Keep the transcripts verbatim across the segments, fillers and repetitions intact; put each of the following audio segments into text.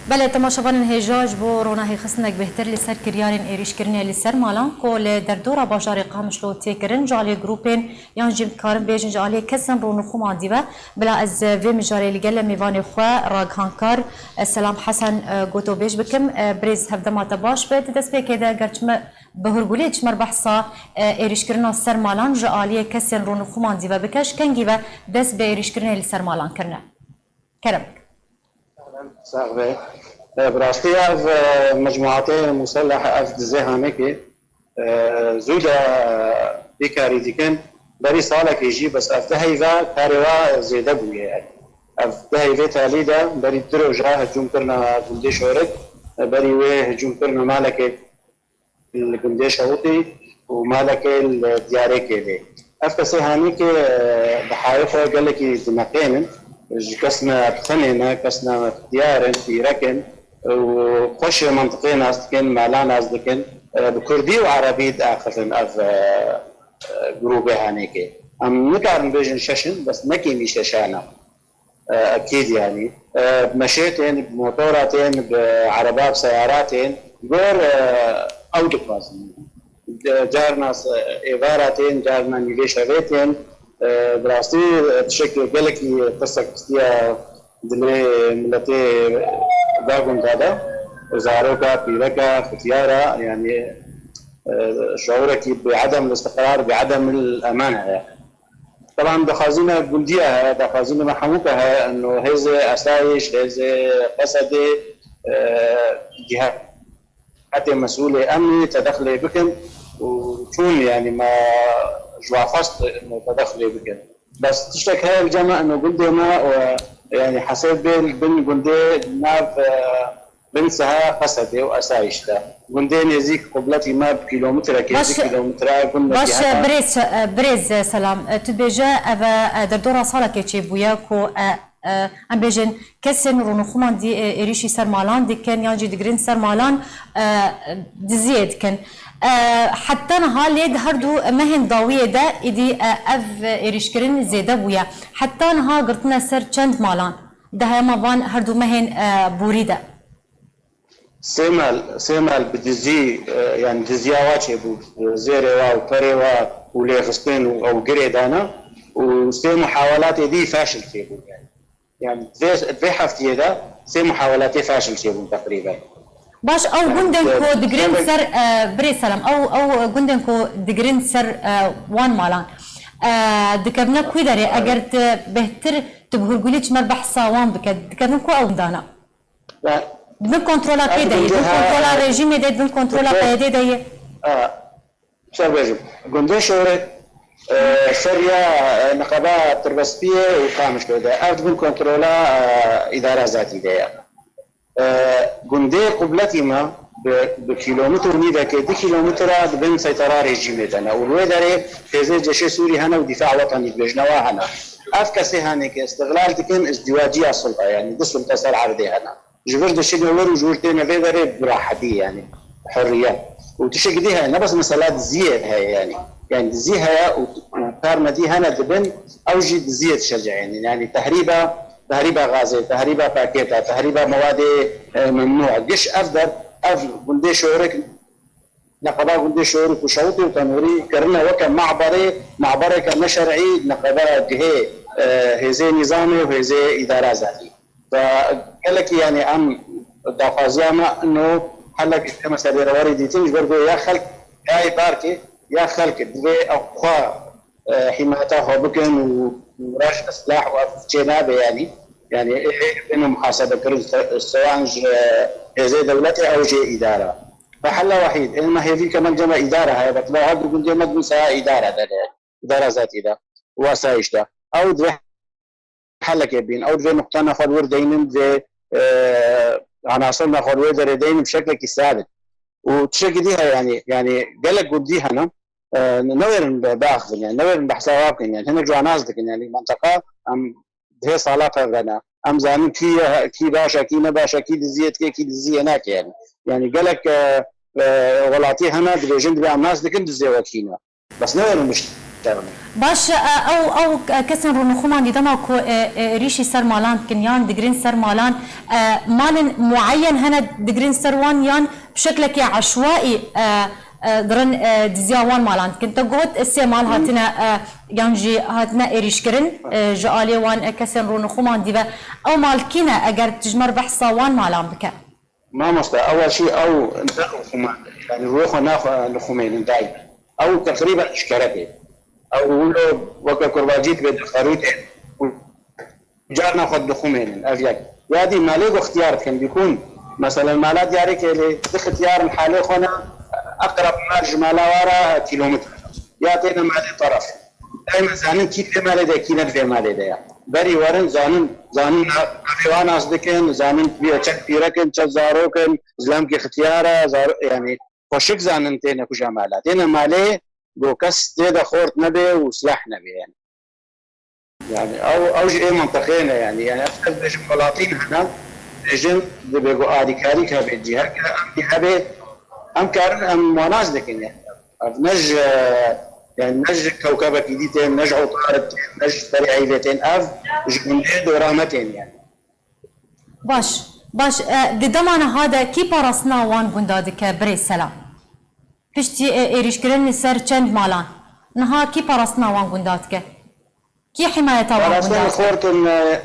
Belê, temaşevanên hêja, ji bo ronahî xisnek bêhtir li ser kiryarên êrîşkirinê li ser malan ku li derdora bajarê Qamişlo tê kirin, ji aliyê grûpên yan jî dikarin bêjin ji aliyê kesên rûnixûman dî ve. Bila ez vê mijarê li gel mêvanê xwe ragihankar, e, Selam Hesen, e, gotobêj bikim. E, birêz, hevdema te baş be. Di destpêkê de ger çime bi hurgulê çimer behsa, e, êrîşkirina ser malan ji aliyê kesên rûnixûman dî ve bike, ji kengî ve dest bi êrîşkirinê li ser malan kirine? Kerem. Sax be. E, bi rastî ev, e, mecmuatê muselleh, ev dizê Hanekê, e, zû de, e, bîkarî dikin. Berî salekê jî bes ev dehê ve karê we zêde bûye. Ev dehê vê talî de berî du roja hicûm kirine gundê Şorik, e, berî wê hicûm kirine malekê li gundê Şewitî û malekê li Diyarêkê de. Ev kesê Hanekê, e, bi hayê xwe gelekî dineqênin, ji kes ne bi tenê ne, kes ne diyar in, pîrek in û xweşê mentiqê nas dikin, mala nas dikin. E, bi kurdî û erebî diaxivin ev, e, e, grûbê Hanekê. Em nikarin bêjin şeş in, bes ne kêmî şeşan e. E, ekîd yanî. E, bi meşê tên, bi motora tên, bi ereba, bi seyara tên, gor, e, ew dixwazin. E, carna se-, êvara tên, carna nîvê şevê tên. E, bi rastî, e, tiştekî gelekî tirsek xistiye dilê miletê da gunda de. Zaroka, pîreka, xityara, yanî, e, şuurekî bi edem istiqrar, bi edem eman heye. Teban daxwazîna gundiya heye, daxwazîna me hemûka heye, eno hêzê esayîş, hêzê qesedê, e, cihetê mesûlê emnî tedexlê bikin û çûn, yanî me ji we xwest eno tedexlê bikin. Bes tiştek heye li cem me, eno gundê me, e, yanî hesêb bê li bin gundê nav, e, bin siha qesedê û esayîş de. Gundê nêzîk qubletî me bi kîlometrekê, Baş, du kîlometre gundekî baş, heta birêz, e, birêz Selam, e, tu bêje ev, e, derdora salekê çêbûye ku, e, e, em bêjin kesên rûnixûman dî, e, êrîşî ser malan dikin yan jî digirin ser malan, e, diziyê dikin. E, heta niha lê di her du mehên dawiyê de êdî, e, ev êrîşkirin zêde bûye. Heta niha girtine ser çend malan? Di hema van her du mehên, e, borî de. Sê mal, sê mal bi dizî, e, yani diziya wa çêbû, e, zêrê wa û perê wa û lêxistin û ew girê dana û sê muhawelatê dî faşil çêbûn yani. Yani vê, vê heftiyê de sê muhawelatê faşil çêbûn teqrîben. Baş, ew Yani, gundên e, ku digirin şevek- ser, e, birê Selam, ew, ew gundên ku digirin ser, e, wan malan, e, dikevine ku derê? Eger tu bêhtir, tu bi hurgulî çimer behsa wan bike, dikevin ku ew gundana? Ve Di bin kontrola kê de ye? Di bin kontrola rejîmê de, di bin kontrola P Y D de ye? Ser bêjim. Gundê Şorek, e, ser ya, e, niqaba Tirbespiyê û Qamişlo de. Ev di bin kontrola, e, îdara zatî de ye. E, gundê qubletî me bi, bi kîlometr û nîvekê, du kîlometre di bin seytera rejîmê de ne. Û li wê derê hêzê Ceşê Sûrî hene û Dîfa Wetanî dibêjine wa hene. Ev kesê hene ke îstiglal dikin, îzdiwaciya sulta, yanî du sulta ser erdê hene. Ji vir dişine wir û ji wir têne vê derê bi rahetî, yanî hurriyet. Û tiştekî dî heye, ne bes mesela diziyê heye yanî. Yanî dizî heye û, û karmedî hene dibin, ew jî diziyê dişeceyanîn. Yanî tehrîba, tehrîba gazê, tehrîba pakêta, tehrîba mewadê, e, memnû. Giş ev der, ev gundê Şorik, neqeba gundê Şorik û Şewitê û Tenûrî kirine weke maberê, mabereke neşer'î, neqeba gihê, e, hêzê nîzamê û hêzê îdara zatî. Ve gelekî, yanî, em daxwaziya me ino helek ji me serê rewerî dîtin, ji ber ku ya xelk, ya yê barkê, ya xelk divê ew xwe, e, hîmayeta xwe bikin û, û raşte silah û ev çê nabe, yanî. Yanî, ê, ê, bêne muhasebekirin, se-, sewan ji hêzê dewletê ew jê îdara. Ve hela wehîd, ê me hêvî ke me cema îdara heye, ve tiba her du gundê me dibin seha îdara de, îdara zatî de, û asayîş de. Ew divê helekê bîn. Ew divê nuqtana xwe li wir deynin, divê, e, anasirna xwe li wê derê deynin bi şeklekî sabit. Û tiştekî dî heye, yanî, yanî gelek gundî hene, e, newêrin be-, biaxivin, yanî newêrin behsa wa bikin, yanî hinek ji wan nas dikin, yanî menteqa em dihê sala pevre ne. Em zanin kî ye, kî baş e, kî ne baş e, kî diziyê dike, kî diziyê nake, yanî. Yanî gelek, e, e, welatî hene dibêjin, divê em nas dikin dizê we kî ne. Bes newêrin bi Baş, e, ew, ew, e, kesên rûnixûman dî dema ku, e, e, êrîşî ser malan dikin yan digirin ser malan, e, malên mueyen hene digirin ser wan yan bi şeklekê eşwaî, e, e, dirin, e, diziya wan malan dikin. Te got, e, sê mal hatine, e, yan jî hatine êrîşkirin, e, ji aliyê wan, e, kesên rûnixûman dî ve. Ew mal kî ne eger tu ji me re behsa wan malan bike? Mamoste, ew jî ew ne rûnixûman, yani rûyê xwe naxwe nixûmênin daîm. Ew teqrîben eşkere bê. Ew wilo weke kurbacî dibe di xerûtê û carna xwe dixûmênin. Ev yek. Ya dî malê ku xtiyar dikin, dîkûn. Meselen, mala diyarê ke lê di xtiyar in halê xwe ne, eqreb mal ji mala wa re kîlometre. Ya têne malê teref. Daîma zanin kî di vê malê de, kî ne di vê malê de ya. Berî werin zanin, zanin na-, navê wan nas dikin, zanin pî-, çend pîrek in, çend zarok in, zilamkî xtiyar e, zaro-, yani xweşik zanin têne kuja mala. Têne malê ku kes tê de xort nebe û silah nebe yani. Yani ew, ew ji ê mintiqê ne yani. Yani ez, ez bêjim welatîn hene, bêjin dibê ku alîkarî hebe, cî heke emnî hebe, em karin em wan nas dikin yani. Ev ne ji, yani ne ji kewkebekî dî tên, ne ji ewtarek tên, ne ji serê eyvê tên. Ev ji gundê dora me tên yani. Baş, baş. E, di dema niha de kî parastina wan gunda dike, birê Selam? Piştî, e, êrîşkirin li ser çend malan, niha kî parastina wan gunda dike? Kî himayeta wan gunda dike? Parastina xortin, e,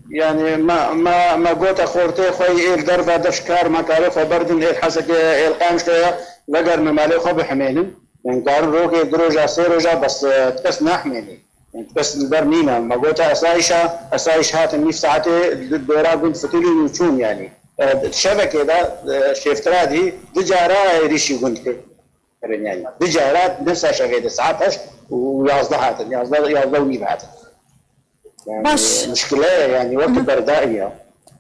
yani me, me, me gote xortê xwe yê êl derve dev ji kar me karê xwe berdin êl Hesekê, êl Qamişloya, vegerine malê xwe bihimênin. Yani karin rokê, du roja, sê roja, bes, e, kes nahimênê. Yani kes li ber nîne. Me gote esayîşa, esayîş hatin nîv saetê di dora gund fitilîn û çûn yani. E, di şevekê de, e, şêftira dî, du cara êrîşî gund kirin yani. Du cara nefsa şevê de saet heşt û yazdeh hatin, yazdeh, yazdeh û nîv hatin. Yani, baş. Mişkile ye yani, wekî berdaî ya.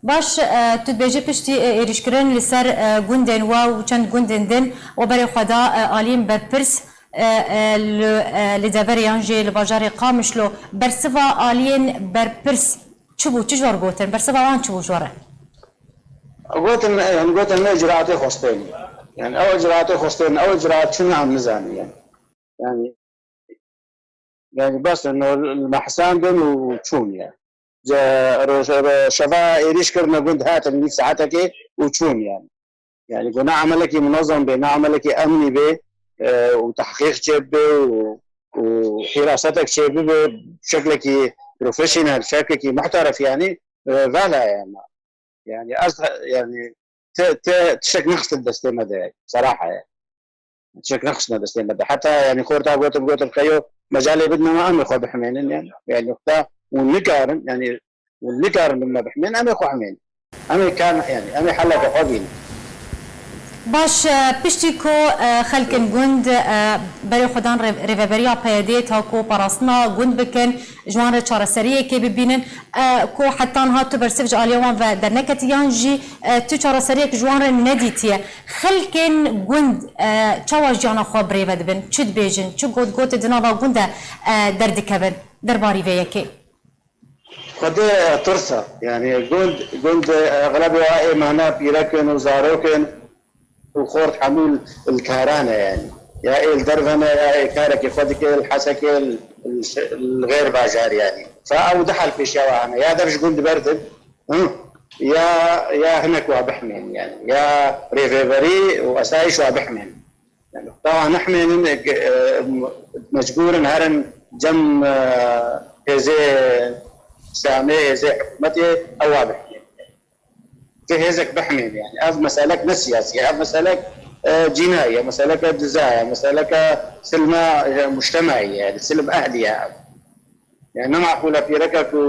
Baş, e, tu dibêjî piştî, e, êrîşkirin li ser, e, gundên we û çend gundên din we berê xwe da, e, aliyên berpirs, e, e, li, e, li deverê yan jî li bajarê Qamişlo, bersiva aliyên berpirs çi bû? Çi ji we re gotin? Bersiva wan çi bû ji we re? Gotin, yani gotin me icraatê xwe stêne. Yani ew icraatê xwe stêne, ew icraat çi ne em nizanin yani. Yani Yani bes no li me hisandin û çûn ya. Ce-, roj-, ro-, şeva êrîş kirine gund hatin nîv saetekê û çûn yani. Yani ku ne emelekî munezem bê, ne emelekî emnî bê, e, û tehqîq çêbibe û, û hirasetek çêbibe, şeklekî profesyonel, şeklekî muhteref yani, e, vala ye me. Yani ez, yani te, te tiştek nexistin destê me de, seraha ye. Tiştek nexistine destê me de. Heta yani xorta gotim, gotim xeyo mecalê bidine me, em ê xwe bihimênin yani. Yani xorta û nikarin yani, û nikarin bi me bihimênin, em ê xwe himênin. Em ê kar, yani em ê hela bi xwe bînin. Baş, e, piştî ku, e, xelkên gund, e, berê xwe dan rê-, rêveberiya P Y D'ê ta ku parastina gund bikin, ji wan re çareseriyekê bibînin, e, ku heta niha tu bersiv ji aliyê wan ve derneketî yan jî, e, tu çareseriyek ji wan re nedîtiye. Xelkên gund, e, çawa jiyana xwe bi rê ve dibin? Çi dibêjin? Çi gotgotê di nava gund de, e, derdikevin derbarî vê yekê? Xwedê, e, tirs e. Yani gund, gund, e, exlebê wa ê mehna pîrek in û zarok in û xort hemû li karan e yani. Ya ê li derve ne, ya ê karekê xwe dike li Hesekê, li, li, li xêr bajar yani. Fa ew du hal pêşiya wa hene. Ya dev ji gund berdin, hı? Ya, ya hinek wa bihmên yani. Ya rêveberî û esayîş wa bihmên. Yani, tawa nehmênin, e, e, mecbûr in herin cem, e, hêzê Îslamê, hêzê hikûmetê, ewa bihmênin. Vê hêzek bihmêne, yani. Ev meselek ne siyasî ye, ev meselek, e, cînayî ye, meseleke diza ye, meseleke silma, e, mujtemaî ye, yani, silm ehlî ye ev. Yani, ne maqûl e pîreke ku,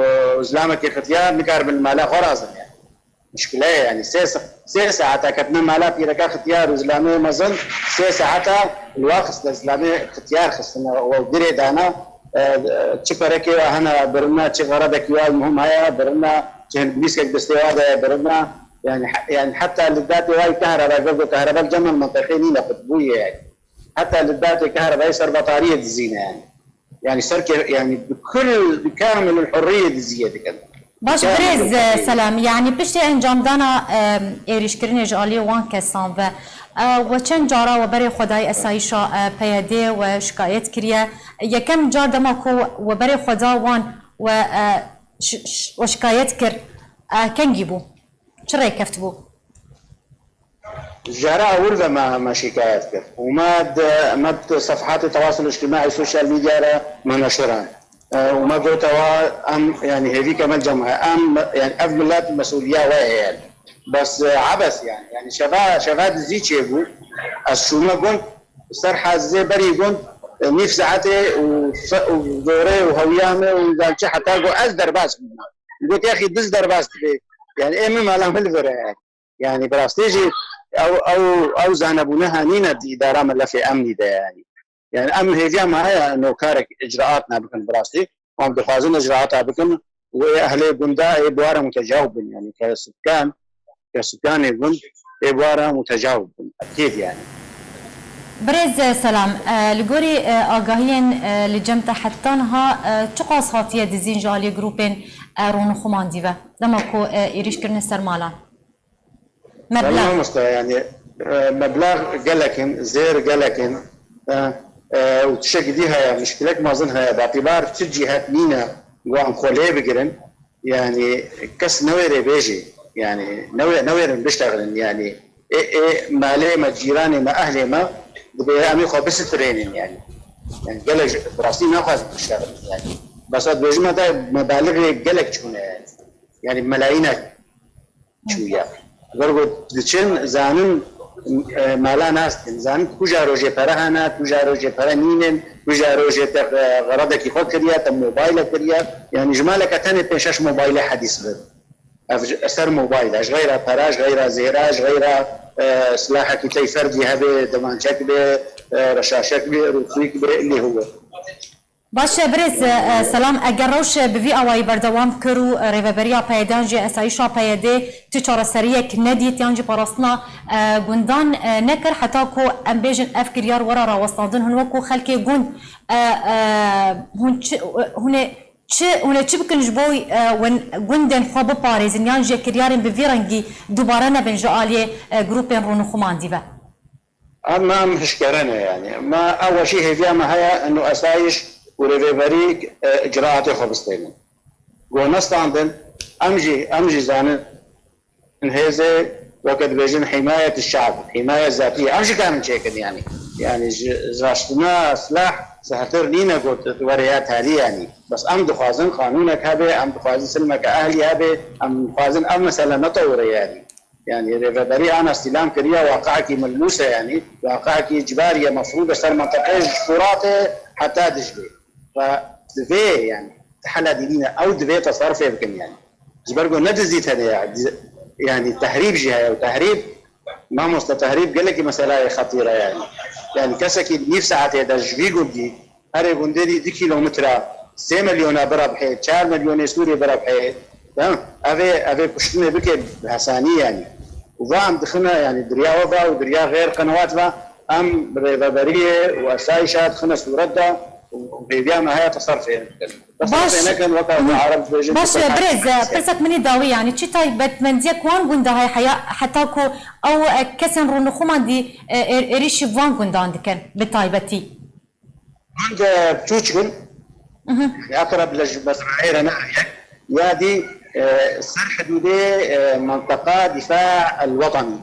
e, zilamekî xitiyar nikaribe li mala xwe razin, yani. Mişkile ye, yani. Sê se-, sê saeta ketine mala pîreke xitiyar û zilamê mezin, sê saeta li wa xistine, zilamê xitiyar xistine, we girê dana, e, çi perekê wa hene birina, çi xerebekî wa muhim heye birina, çi hin-, mîskek destê wa de ye birina. Yani, he-, yani heta li datê wa yî kahreba, gel ku kahreba li cem min menteqê nîne qutbûyê yani. Heta li datê kahrebayê ser batariyê dizîne yani. Yani ser ke-, yani bi kul, bi kamil hurriyê diziyê dikin. Baş, birêz, e, Selam, yanî piştî encamdana, e, êrîşkirinê ji aliyê wan kesan ve, e, we çend cara we berê xwedayî esayîşa, e, P Y D we şikayet kiriye? Yekem car dema ku we berê xwe da wan we, e, ş-, ş-, we şikayet kir, e, kengî bû? Çi rêkeft bû? Ji cara ewil ve me, me şikayet kir. Û me di, me di sefhatê tewasul îctimaî, sosyal medya re me neşiran. E, û me gotewa em, yanî hêvî ke me cem, em, yanî ev milet mesûliya we heye. Bes, e, ebes yanî. Yanî şeva, şeva dizî çêbû. Ez çûme gund, ser hezê berî gund, e, nîv saetê û fe-, û zorê û hewiya me û zançe heta got ez derbas bûme. Got, "Yaxî diz derbas dibe." Yanî ê min mala min li vir e. Yanî bi rastî jî ew, ew, ew zanebûne hanîne di îdara me lefê emnî de yanî. Yanî em hêviya me heye no karek icraat ne bikin bi rastî. Em dixwazin icraata bikin û ê ehlê gunda ê bi wara mutecawib bin yanî ke sukan, ke sukanê gund ê bi wara mutecawib bin. Ekîd yanî. Birêz Selam, e, li gorî, e, agahiyên, e, li cem te heta niha, e, çiqas hatiye dizîn ji aliyê grûpên, e, rûnixumandî ve? Dema ku, e, êrîş kirine ser malan. Belê Meblex. Mamoste, yanî, e, meblex gelek in, zêr gelek in, e, e, û tiştekî dî heye, mişkilek mezin heye, batîbar çi cîhet nîne ku em xwe lê bigirin, yanî kes newêrê bêjê, yanî newê-, newêrin biştexilin, yanî ê, ê malê me, cîranê me, ehlê me, dibê em ê xwe bisitirênin, yanî. Yanî gelek ji, bi rastî naxwazin biştexilin, yanî. Besa dibêjime te mebalixê gelek çûne, yanî. Yanî melayînek çûye. Wer ku diçin, zanin, e, mala nas dikin. Zanin kuja rojê pere hene, kuja rojê pere nînin, kuja rojê te, e, xeradekî xwe kiriye, te mobayle kiriye. Yanî ji maleke tenê pênc şeş mobayle hedîs bibin. Ev ji, ser mobayle, ji xeyra pere, ji xeyra zêre, ji xeyra, e, silahekî tey ferdî hebe, demançek be, e, reşaşek be, rûtûyk be, lê hû. Baş e, birêz, e, Selam, eger rewş, e, bi vî awayî berdewam kir û, e, rêveberiya P Y D yan jî esayîşa P Y D tu çareseriyek nedît yan jî parastina, e, gundan, e, nekir, heta ku em bêjin ev kiryar were rawestandin, hûn wekû xelkê gund, e, e, hûn çi, hûn ê çi, hûn ê çi bikin ji bo, e, win-, gundên xwe biparêzin yan jî kiryarên bi vî rengî dubare nebin ji aliyê, e, grûpên rûnixumandî ve? Em, em hişkere ne yanî. Me ew weşî hêviya me heye ino esayîş û rêveberî, e, icraatê xwe bistênin. Go nestandin, em jî, em jî zanin hêzê weke dibêjin hîmayet şab, hîmayet zatî. Em jî karin çêkin yanî. Yanî ji, ji raştina silah zehtir nîne got were ya talî yanî. Bes em dixwazin qanûnek hebe, em dixwazin silmeke ehlî hebe, em dixwazin ev mesele netewire yanî. Yanî rêveberî ana îstîlam kiriye, waqiekî milmûs e, yanî waqiekî cibarî ye, mefrûd e ser menteqeyê ji Furatê heta Diclê. Ve divê, yanî, ti hela dî nîne, ew divê teserufê bikin, yanî. Ji ber ku ne dizî tenê ye, di-, yanî tehrîb jî heye û tehrîb, mamoste, tehrîb gelekî meseleyê xetîr e, yanî. Yanî kesekî nîv saetê de ji vî gundî herê gundê dî du kîlometre sê milyona birebihê, çar milyonê Sûrî birebihê, ha? Ev ê, ev ê kuştinê bike bi hesanî yanî. Û va em dixine yanî diriya we va û diriya xêr qenewat va em rêveberiyê û esayîşa dixine sûret de û hêviya me heye teserfê bikin. Baş, Teserfê nekin weka ku ereb dibêjin baş, bikin birêz, hakim. Pirsek min î dawî yanî çi taybetmendiyek wan gunda heye heya heta ku ew, e, kesên rûnixumandî, e, êr-, êrîşî van gundan dikin bi taybetî? Gund, e, biçûçik in. Mhm. Yanî eqreb li ji mezrayê re ne heye. Ya dî, e, ser hidûdê, e, menteqa dîfa el-wetenî.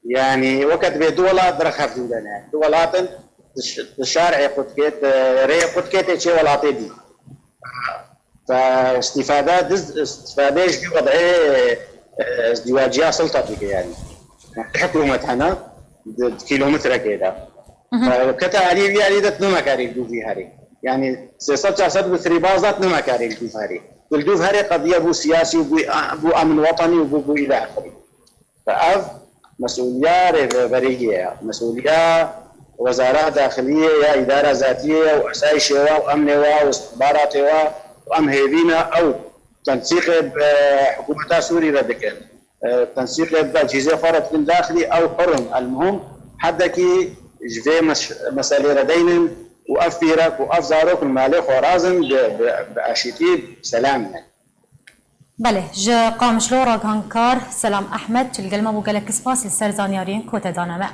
Yanî weke dibê du welat direk hevdû de ne. Du welat in, di ş-, di şarê qutkê, di rêyê qutkê tê çê welatê dî. Fe îstîfade, diz îstîfade ji vî wed'ê, e, îzdîwaciya silta dike yanî. Hikûmet hene di, di kîlometrekê de. Mhm. Fe kete alî vî alî de tu nime karî li dû vî herî. Yanî sê sed çar sed bi trîbaz de tu nime karî li dû herî. Tu li dû herê qediye bû siyasî û bû, bû emn wetenî û bû, bû île axirî. Fe ev mesûliya rêveberiyê ye, mesûliya Wezara Daxiliyê ya îdara zatiyê ye û esayîşê wa û emnê wa û istixbaratê wa û em hêvî ne ew tensîqê bi hikûmeta Sûrî re dikin, e, tensîqê bi ecîzê xwe re dikin daxilî, ew hur in. Elmuhim, hedekî ji vê mes-, meselê re deynin û ev pîrek û ev zarok li malê xwe razin bi, bi, bi aşîtî, bi selamî ne. Belê, ji Qamişlo ragihandkar Selam Ehmed, tu li gel me bû, gelek spas li ser zanyariyên ku te dane me.